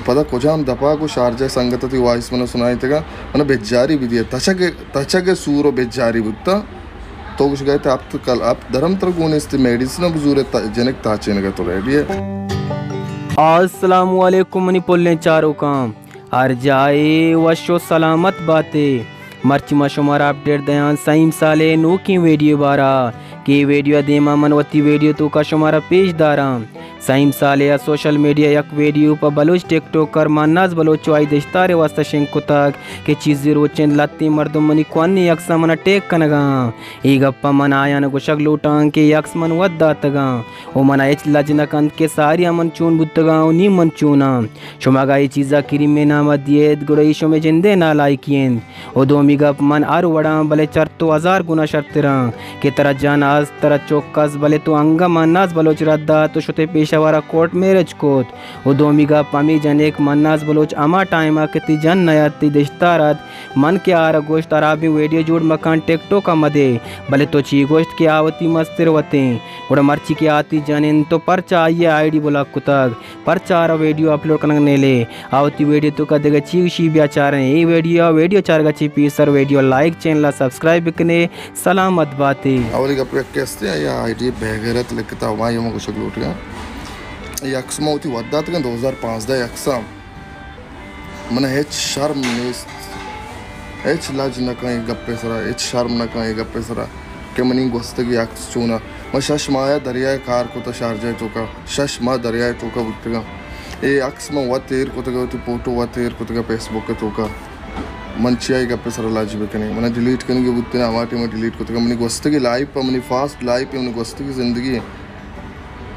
پدا کجام دپا گو شارجہ سنگت تی وائس منا سنائینتگا، منا بجاری بدیے، تچگ، تچگ سور و بجاری بوتا۔ تو گوشگا تے ہپت کل، ہپت درم تر گون است، میڈیسن بزور ت-، جنک تاچینگا تو ریڈی ہے۔ السلام علیکم منی پلیں چاروکاں، ہر جائے وش و سلامت باتے۔ مرچی ما شمارا اپڈیٹ دیاں سعیم صالح نوکیں ویڈیو بارا، کہ اے ویڈیو دیما من وتی ویڈیو توکا شمارا پیش داراں۔ سعیم صالح ء سوشل میڈیا یک ویڈیو پہ بلوچ ٹک ٹوکر مہناز بلوچ ء آئی دشتار ء واستہ شنگ کتگ کہ چیزے روچ انت لھتیں مردم منی کوھنیں عکساں من ء ٹیگ کنگ ء آں۔ اے گپ ء من آیان ء گوشگ لوٹاں کہ اے عکس من وت داتگ آں و من ء ہچ لج نہ کنت کہ ساری ء من چون بوتگ آں و نی من چون آں۔ شما اگاں اے چیز ء کریم ء نام ء دیت گڑا اے شمئے جند ء نالائکی انت۔ و دومی گپ، من ہر وڑاں بلے چر تو ہزار گنا شرتراں کہ ترا جن است، ترا چک است، بلے تو انگہ مہناز بلوچ رد دات و شتے پیشہ وارا کورٹ میرج کت۔ و دومی گپ، ہمے جنک مہناز بلوچ ہما ٹائما کہ تی جن نیات، تی دشتار ات، من کہ آرا گوشت، ہرابیں ویڈیو جوڑ مکن، ٹک ٹوکا مدے، بلے تو چی گوشت کہ آ وتی مستر وتیں۔ گڑا مرچی کہ آ تی جن انت، تو پرچا آئی ء آئی ڈی بلاک کتگ؟ پرچا آرا ویڈیو اپلوڈ کنگ نیلے؟ آ وتی ویڈیو توکا دگہ چی گوشی بیا چاریں۔ اے ویڈیو، ویڈیو چارگا چی پیسر ویڈیو لائک، چینل ء سبسکرائب بکنے۔ سلامت باتے۔ اولی گپ یک ہستے آئی آئی ڈی بے غیرت لکھتا ہوا، یہ من گوشگ لوٹگا۔ یہ عکس ما وتی ود داتگا دو ہزار پانزدہ عکساں۔ من ہچ شرم نیست، ہچ لج نہ کن اے گپے سرا، ہچ شرم نہ کن اے گپے سرا کہ منی گوستگی عکس چونا۔ من شش ماہ دریائے کار کتا شارجہ توکا، شش ماہ دریائے توکا بوتگا۔ اے عکس من وت ایر کتگا، وتی فوٹو وت ایر کتگا فیس بک توکا۔ من چیا اے گپے سرا لج بکنی؟ من ڈیلیٹ کنگی بوتنا، ہما ٹائم ڈیلیٹ کتگا۔ منی گوستگی لائف، منی فاسٹ لائف، منی گوستگی زندگی۔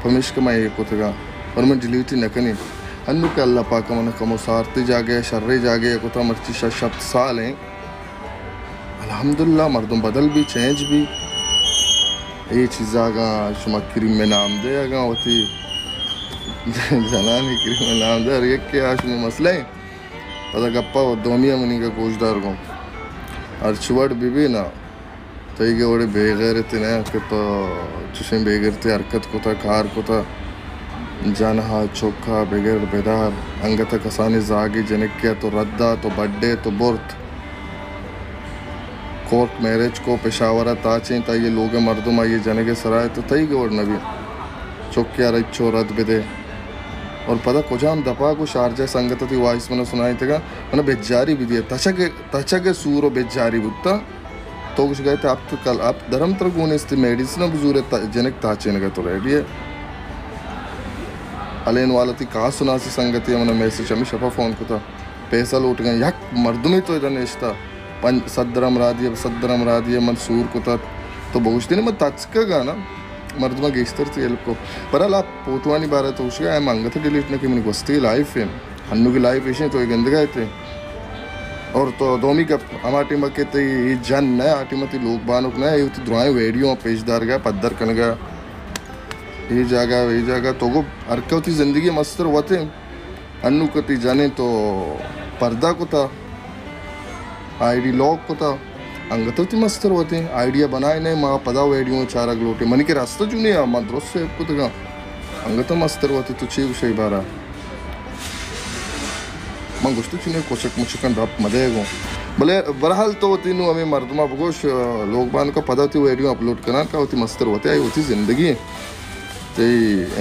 پمیشکا من اے کتگاں، پر من ڈیلیٹ نہ کنیں۔ انو کہ اللہ پاک من کمو سارتی جاگہ، شرے جاگہ کتا، مرچی شش ہپت سال ہیں۔ الحمدللہ مردم بدل بھی، چینج بھی۔ اے چیزا اگاں شما کریم نام دے، اگاں وتی جنانی کریم نام دے، ہر یک کے آ شما مسئلہ ہیں۔ پدا گپا و دومی منی کا گوشدار گوں۔ ہر چوڑ بھی بھی نا۔ تئیگ ء وڑیں بے غیرتے نہ کہ تو چشیں بے غیرتی حرکت کتہ، کار کتہ، جنہا چکا بگر بدار، انگت ء کسانیں زاگے جنکے ء تو رد دات و بڈ ء تو برت، کورٹ میرج کو، پشاور ء تاچینت، آئی ء لوگ ء مردم آئی ء جنگ ء سرا ات، تو تئیگ ء وڑ نہ بیت چکے ء را ہچو رد بدے۔ اور پدا کجام دپا گوں شارجہ سنگت ء تئی وائس من ء سنائینتگ ء من ء بجاری بدیت، تچگ، تچگ ء سور و بجاری بوتہ۔ تو گوشگا ئے تہ ہپت کل، ہپت درم ترا گون است، میڈیسن ء بزور ء تہ جنک تاچینگ ء تو ریڈی ئے۔ الین والا تئی کاس و ناسی سنگتے ء من ء میسج ہمے شپ ء فون کتہ، پیسہ لوٹگاں، یک مردمے تو ادا نشتہ، پنچ، صد درم را دیئے، صد درم را دیئے، من سور کتت، تو بگوشتین من تچکگاں نا، مردماں گیشتر تئی ہیلپ کو۔ بہرحال آ فوٹوانی بارہ تو گوشگا ئے، من انگت ڈیلیٹ نہ کہ منی گوستگی لائف انت۔ ہنوگی لائف ایش انت، تو اے گندگا ئے تے۔ اور تو دومی گپ، ہما ٹیم کہ تئی اے جن نہ، آ ٹیم تئی لوگ بانک نہ، اے وتی درائیں ویڈیو پیش دارگا، پدر کنگا۔ اے جاگہ، اے جاگہ، تو گو ہر کہ وتی زندگی مستر وتے۔ ہنو کہ تئی جنین تو پردہ کتا، آئی ڈی لاک کتا۔ انگت وتی مستر وتیں، آئیڈیا بنائے نئے، ما پدا ویڈیو چارگ لوٹیں۔ منی کہ راستہ چونی آ، ما درست سیو کتگاں۔ انگت مستر وتی تو چی گوشے بارا؟ من گوشت چونی کچک مچکن رپ مدے گوں۔ بلے برحال تو وتی نو ہمیں مردمہ بگوش، لوگ بان کا پدا وتی ویڈیو اپلوڈ کنان کا وتی مستر وتے آئی وتی زندگی۔ تئی